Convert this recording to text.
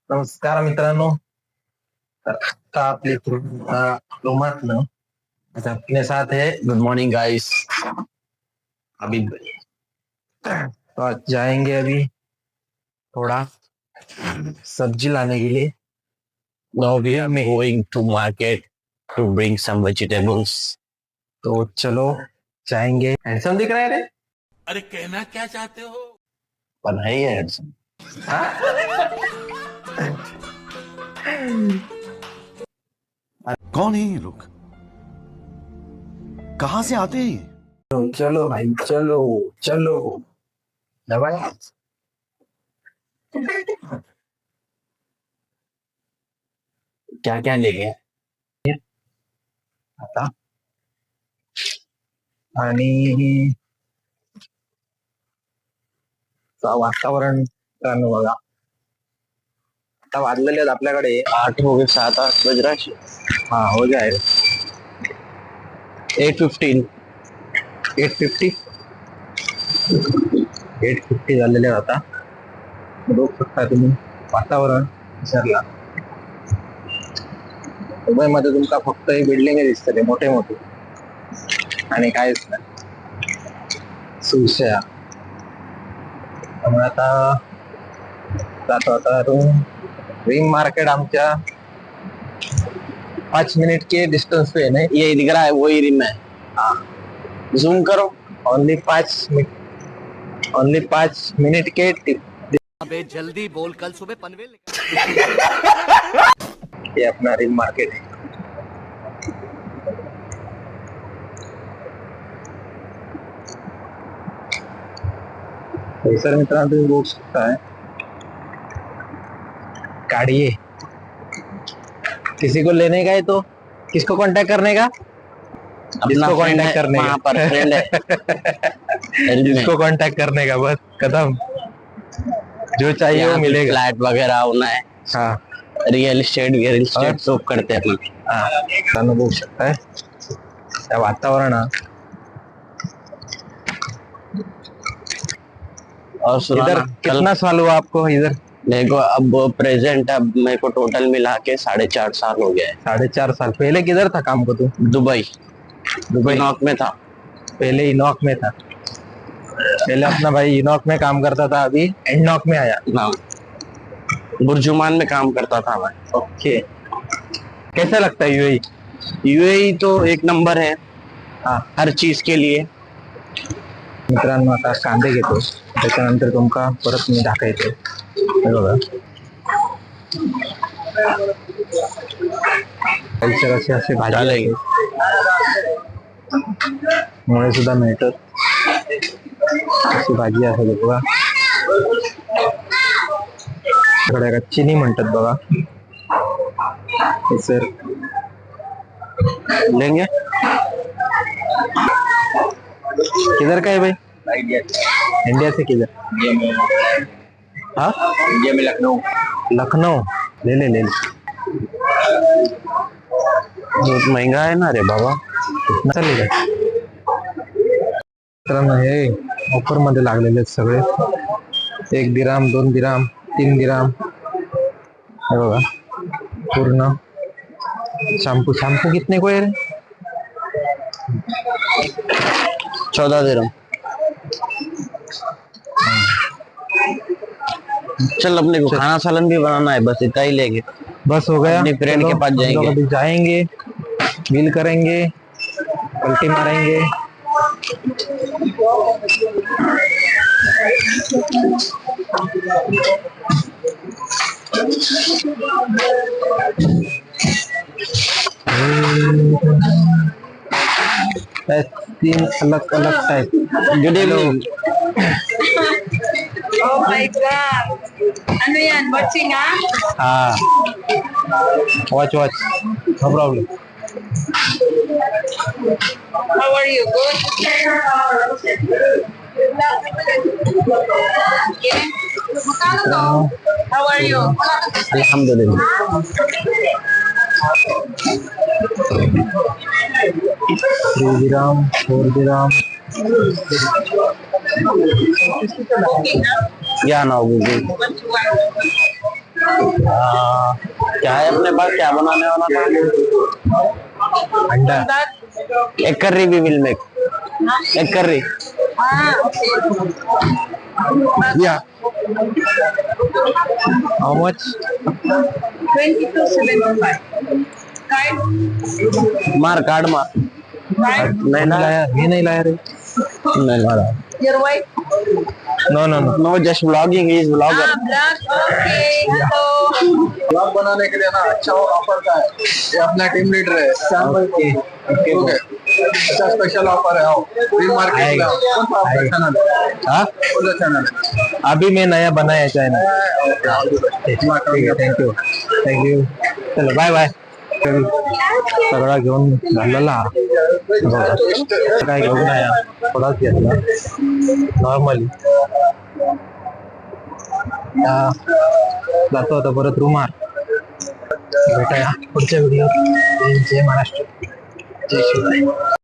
नमस्कार मित्रांनो, तर आता आपली रूमातनं आता अपने साथ है। Good morning guys. अभी तो आज जाएंगे अभी थोड़ा सब्जी लाने के लिए। Now we are going to market to bring some vegetables. तो चलो जाएंगे। हैंडसम दिख रहा है रे। अरे कहना क्या चाहते हो? पर है ये handsome। हाँ? कौन है ये लोग, कहां से आते हैं ये? चलो भाई, चलो चलो। दबाया। क्या क्या लेंगे? आता आणि वातावरण मित्रांनो बघा, आता वाजलेले आहेत आपल्याकडे 8 हो गए, 7-8 बज रहा है। हा, हो जाए। 8:15। 8:50, 8:50 झालेले आहेत आता। बघू शकता तुम्ही वातावरण विसरला। मुंबईमध्ये तुमका फक्त हे बिल्डिंग दिसतले मोठे मोठे आणि काहीच नाही, सुविषय। त्यामुळे आता जातो आता रूम। रिंग मार्केट आमच्या 5 मिनट के डिस्टेंस पे है ना? ये दिख रहा है वही रिम है। हाँ। जूम करो। Only 5 minute, only 5 minute K अबे जल्दी बोल, कल सुबह पनवेल। ये अपना रिंग मार्केट है। परिसर मित्रांनो तुम्ही बघू शकता। गाड़ी किसी को लेने का है तो किसको कांटेक्ट करने का? अपना जिसको friend contact है, करने वहाँ का। पर फ्रेंड है। जिसको कांटेक्ट करने का, बस खत्म। जो चाहिए वो मिलेगा। फ्लैट वगैरह होना है। हाँ। रियल एस्टेट, रियल एस्टेट सब करते हैं अपन। हा, मित्रांनो बघू शकताय त्या वातावरणात। और सुना इधर ना, कल कितना साल हुआ आपको इधर? मेरे को अब प्रेजेंट, अब मेरे को टोटल मिला के 4.5 साल हो गया है। 4.5 साल। पहले किधर था काम को तू? दुबई। दुबई। इनॉक में था। पहले इनॉक में था। पहले अपना भाई इनॉक में काम करता था, अभी एंडनॉक में आया। हाँ, बुर्जुमान में काम करता था मैं। ओके, कैसा लगता है यूएई? यूएई तो एक नंबर है। हाँ। हर चीज के लिए। मित्रांनो आता कांदे घेतो, त्याच्यानंतर तुमका परत मी दाखवतो। हे बघा, कल्चर असे असे भाजी चालेल। मुळे सुद्धा मिळतात। अशी भाजी आहे बघा। इकडे एका चिनी म्हणतात बघा। हे सर लेंगे। किधर का है भाई? इंडिया से किधर? हाँ, इंडिया में लखनऊ। लखनऊ। ले ले ले ले। बहुत महंगा है ना रे बाबा। कितना चालेल? मित्रांनो हे ऑफर मध्ये लागलेले आहेत सगळे। 1 दिराम, 2 दिराम, 3 दिराम। हे बघा पूर्ण शॅम्पू। शॅम्पू कितने को है रे? 14 दिरहम। चल अपने को खाना सालन भी बनाना है, बस इतना ही लेंगे। बस हो गया। अपने फ्रेंड चलो, के पास हम लोग जाएंगे। अभी जाएंगे, बिल करेंगे, पलटी मारेंगे। 3 अलग अलग type. Good evening. Oh my God! Ano yan? Watching, ah? हाँ, watch watch, no problem. How are you? Good? Okay. Magkano to? How are you? अल्हम्दुलिल्लाह। 3 दिराम, 4 दिराम। Okay na? या ना होगी। 1 to 1. क्या है अपने पास, क्या बनाने वाला था? अंडा. Egg curry we will make. Egg curry. Ah, okay. Yeah, how much? 22.75. Card? मार, कार्ड मार. Card? नहीं ना. लाया, ये नहीं लाया रे. नहीं मारा. Your wife? No, no, no. No, just vlogging, is vlogger. Ah, vlog. Okay. Hello. Blog बनाने के लिए ना अच्छा ऑफर का है. ये अपना टीम लीडर है श्याम भाई. Okay okay. ओके, अच्छा स्पेशल ऑफर है. आओ ड्रीम मार्केट में आओ. कौन सा आपका चैनल है? हाँ. कौन सा चैनल है? अभी मैं नया बनाया चैनल. ठीक आहे, thank you, thank you. चलो, बाय बाय. सगळा घेऊन झालेला बघा. काय घेऊन नाही आला. थोडाच घेतला नॉर्मली. जातो आता परत रुमार. भेटाया पुढच्या व्हिडिओ. जय महाराष्ट्र, जय शिवराय.